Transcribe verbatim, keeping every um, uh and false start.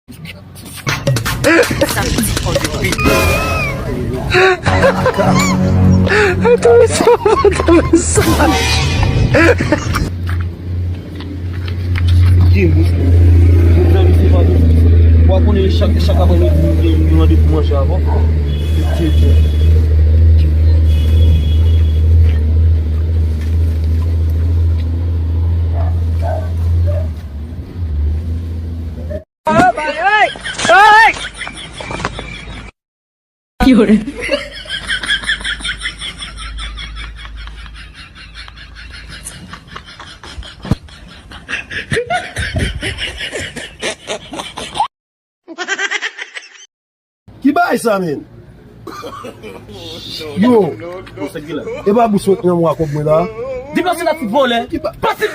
Sa piti kò de pit. Atò sa, atò sa. Game, mesye. Mezanmi, se pa de. W a konnen chak, chak aprèmidi, nou gen yon randevou manje avan. Ki bagay sa, men? Yo, e pa bous mwen k nan mwa kòb mwen la. Deplase la, ti vòlè. Ki ba- Pase.